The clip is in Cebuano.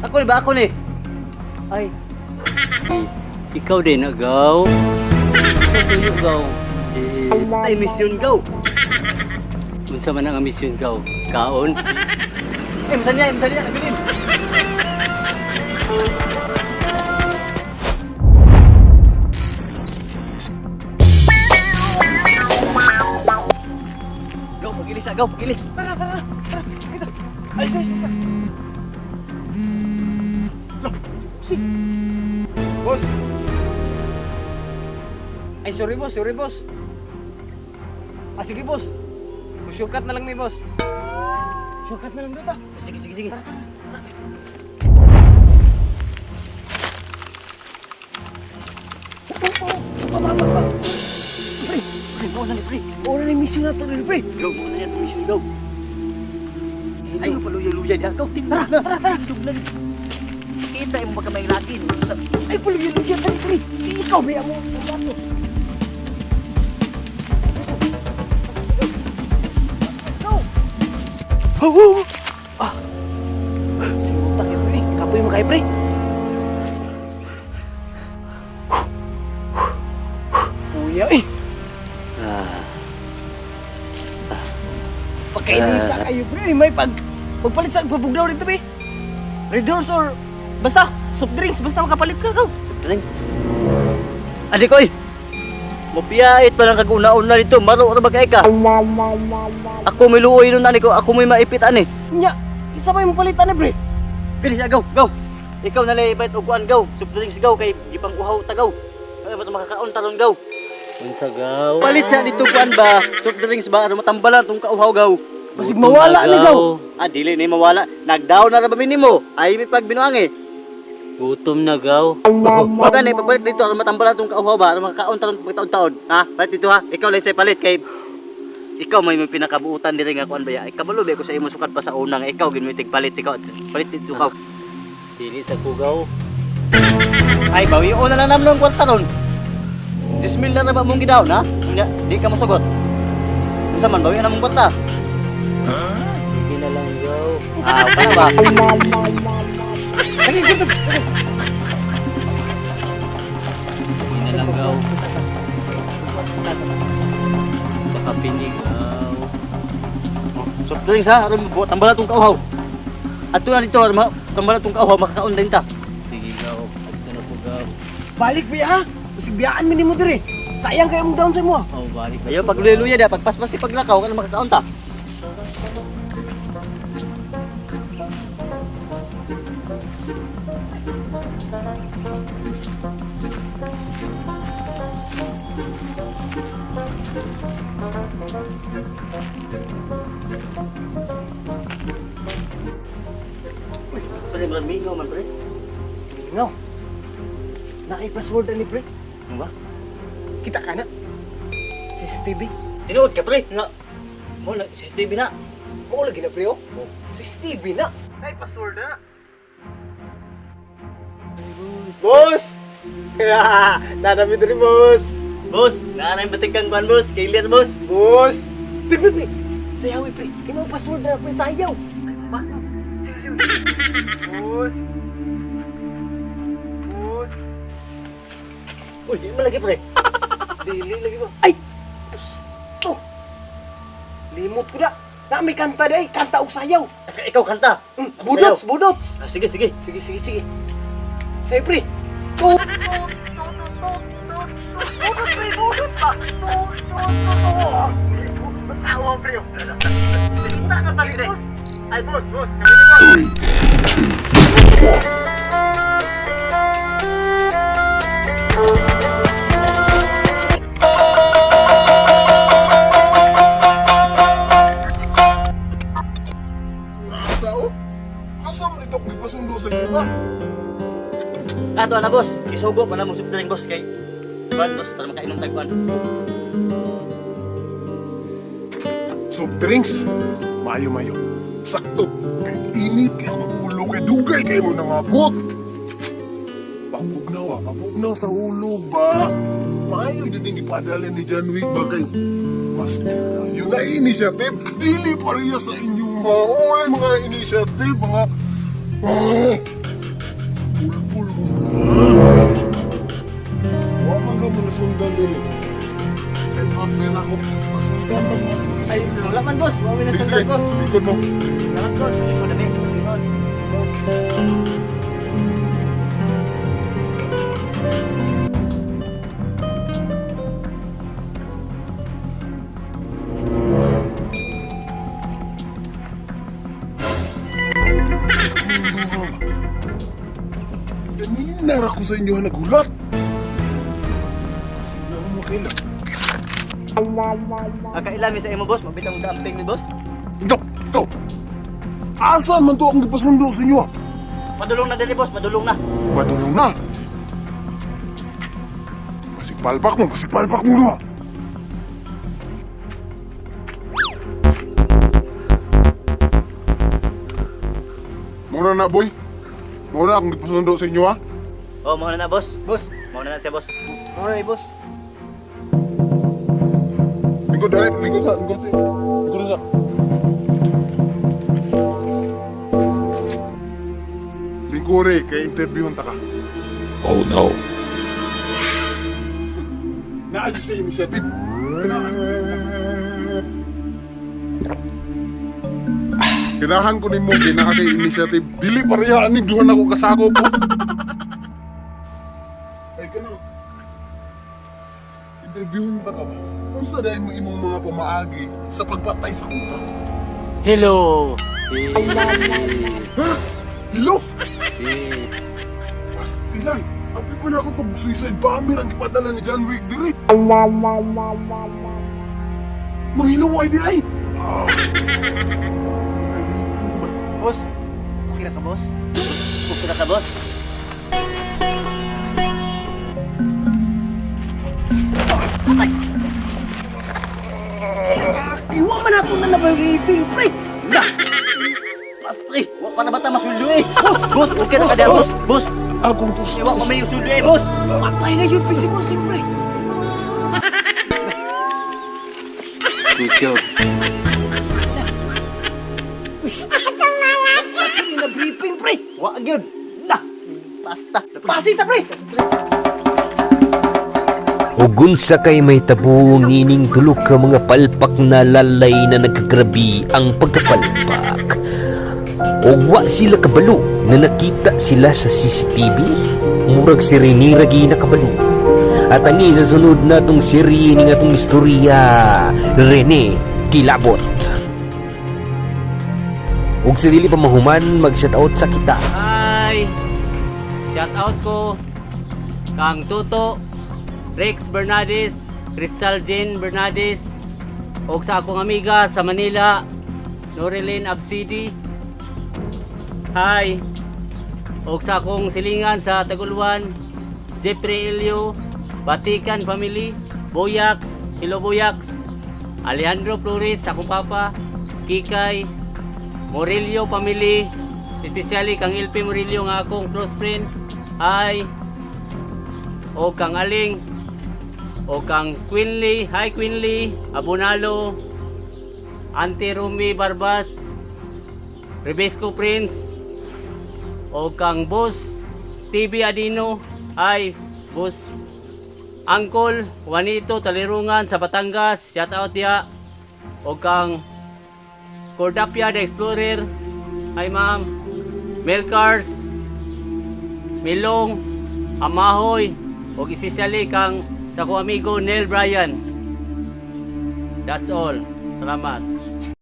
Ako ni ba ako ni? Ay. Eh, ikaw din agaw. Sa tuyo gaw. Eh, Ay mission gaw. unsa man ang mission gaw? Kaon. Eh, misan niya, nabilin. Gaw, pagilis ah, gaw, pagilis. Tara, tara, tara. Ito. Ay, isa, isa, isa. Lah, si. Boss. Ay, sorry boss, sorry boss. Ah, sige boss. Shortcut na lang may boss. Shortcut na lang dito. Sige, sige, sige. Tara, tara. Pre, pre, muna ni pre. Ora ni mission na to, pre. Gaw, muna niya mission gaw. Ayaw pa luya-luya diha. Gaw, tingnan na. Tara, tara. Tugnan. Kita mo baka may laki. Ay, paluya-luya, dali, dali. Ikaw, may amo. Ang Let's go. Ho, ho. Ah. Simuta kayo, pre. Kapoy mo kayo, pre. Kuya, eh. Ah, Pagkainita kayo, pre. May pagpalit sa pabugnaw dito, pre. Red Horse or basta soft drinks, basta makapalit ka, kaw. Drinks. Adi koy. Mabiyait pa lang kag una-una dito. Maro ra ba kay ka? Ako may luoy nun ani ko. Ako may maipit ani. Nya, isa pa yung palitan eh, pre. Bilis gaw, gaw. Ikaw na lay ibait og kuan gaw. Soft drinks gaw kay gipang uhaw ta gaw. Ay ba't makakaon talon gaw. unsa gaw? Palit sa dito kuan ba? Soft drinks ba ano matambalan tong kauhaw gaw. Basig Gutom mawala na, ni gaw. Ah, dili ni mawala. Nagdown na ra ba minimo? Ay may pagbinuang eh. Gutom na gaw. Wag gani pagbalik dito aron matambalan tong kauhaw ba? Aron makakaon talon pagtaon-taon. Ha? Palit dito ha. Ikaw lang say palit kay ikaw may pinakabuutan diri nga kuan ba ya. Kabalo ba ko sa imo sukad pa sa una nga ikaw gid mo palit ikaw. Palit dito ka. Dili sa kugaw. Ay bawi na lang namon ang kwarta ron. 10,000 na ra ba mong gidaw na? Unya, di ka mosugot. Unsa man bawi na mong kwarta? Sige na lang gaw. Ah, wala ba? Sige na lang gaw. Saka pinig gaw. Soft drinks ha, aron tambalan tong kauhaw. Adto na dito aron tambalan tong kauhaw makakaon din ta. Sige gaw. Adto na po gaw. Balik ba ha? Basig biyaan mi nimo diri. Sayang kayo mo down sa imo. Oh, balik na Ayo po, pag luya dia, pagpaspas si paglakaw kana makakaon ta. Uy, pre, murag mingaw man pre. Mingaw. Naay password ani pre. Ano ba? Kita ka na. CCTV. Tinuod ka pre nga. Mo na CCTV na. Mao lagi na pre oh. CCTV na. Naay password na. Boss! Nanami diri boss. Boss, naa na yung batik kang kuan boss, kay Lian boss. Boss! Pre, pre, pre. Sayaw eh, pre. Kaya mo password na pre, sayaw. Ba? Sige, sige. Boss. Boss. Uy, di mo lagi pre. Dili lagi ba? Ay! Gusto! Limot ko na. Na may kanta day, kanta og sayaw. Ikaw kanta. Budots, budots. Ah, sige, sige. Sige, sige, sige. Sayo pre. Tut, tut, tut, tut, tut, tut, budot pre, budot pa. Tut, tut, tut, tut. Tawa pre. Wala ka pa rin. Ay, boss, boss. Kami ni boss. Asa oh? Asa man ito kung ipasundo sa inyo ba? Ato na boss, isugo pa na mong soft drink boss kay kuan boss para makainom tag kuan. Soft drinks? Mayo-mayo. Sakto. Kay init kay akong ulo kay dugay kay mo nangabot. Papugnaw ah, papugnaw sa ulo ba? Maayo din yung ipadala ni John Wick ba kay Master, yun na initiative. Dili pareha sa inyong mga, wala mga initiative, mga... Ah! ko nasundan diri? Head out na ako kasi masundan lang ako. Ay, wala man, boss. Wala man Sige, nasundan, sige. boss. Likod mo. Salamat, boss. Likod na, Sige, boss. Ganina ra ko sa inyo ha, naghulat. Sino mo kaila? Ang kailami sa imo, boss, mabitang mo damping ni boss. Ikaw, ikaw. Asa man to ang gipasundo sa inyo ha? Padulong na dili, boss, padulong na. Padulong na. Pasipalpak mo, pasipalpak mo na. Muna na, boy. Muna akong gipasundo sa inyo ha. Oh, mao na na, boss. Boss. Mao na na siya, boss. Alright, boss. Lingkod dali, lingkod sa, lingkod sa. Lingkod sa. Lingkore, kay interviewon ta ka. Oh no. Naadyo sa initiative. Kinahan ko nimo kay naa kay initiative. Dili pareha aning duha nako kasako po. Ay kano. Interviewon ta ka ba? Unsa dahil mo imong mga pamaagi sa pagpatay sa kuta? Hello. Eh, Ha? Hello? eh. Pastilan! Abi pa na ako itong suicide bomber ang ipadala ni John Wick diri. Manghiluway di ay! Ah. Ay, di ba? Boss, okay na ka, boss? Okay na ka, boss. Iwa man ako na nabariping, pre. Na! Pas, pre. Wa pa na bata masulyo eh. Boss, boss, okay na ka diha, boss. Boss, Akong tus. iwa pa may sulyo eh, boss. Patay na yun, si boss, pre. Good job. Ako na briefing, pre. Wa gyud. Na! Basta. Pasita, pre. Ug unsa kay may tabo nining tulo ka mga palpak na lalay na nagkagrabi ang pagkapalpak. Ug wa sila kabalo na nakita sila sa CCTV. Murag si Rene ragi nakabalo. At ang isa sunod na tong serye ni nga tong istorya, Rene Kilabot. Ug sa dili pa mahuman, mag-shoutout sa kita. Hi! Shout out ko kang Toto, Rex Bernades, Crystal Jane Bernades, og sa akong amiga sa Manila, Norilyn Absidi. Hi! Og sa akong silingan sa Taguluan, Jeffrey Elio, Batikan Family, Boyax, Hello Boyax, Alejandro Flores, akong papa, Kikay, Morillo family, especially kang LP Morillo nga akong close friend, hi, o kang Aling, o kang Quinley, hi Quinley, Abunalo, Auntie Rumi Barbas, Rebesco Prince, o kang Boss TV Adino, hi, Boss Uncle Juanito Talirungan sa Batangas, shout out diha, o kang Cordapia the Explorer. Hi ma'am. Melcars. Milong. Amahoy. Ug especially kang sa ko amigo Neil Bryan. That's all. Salamat.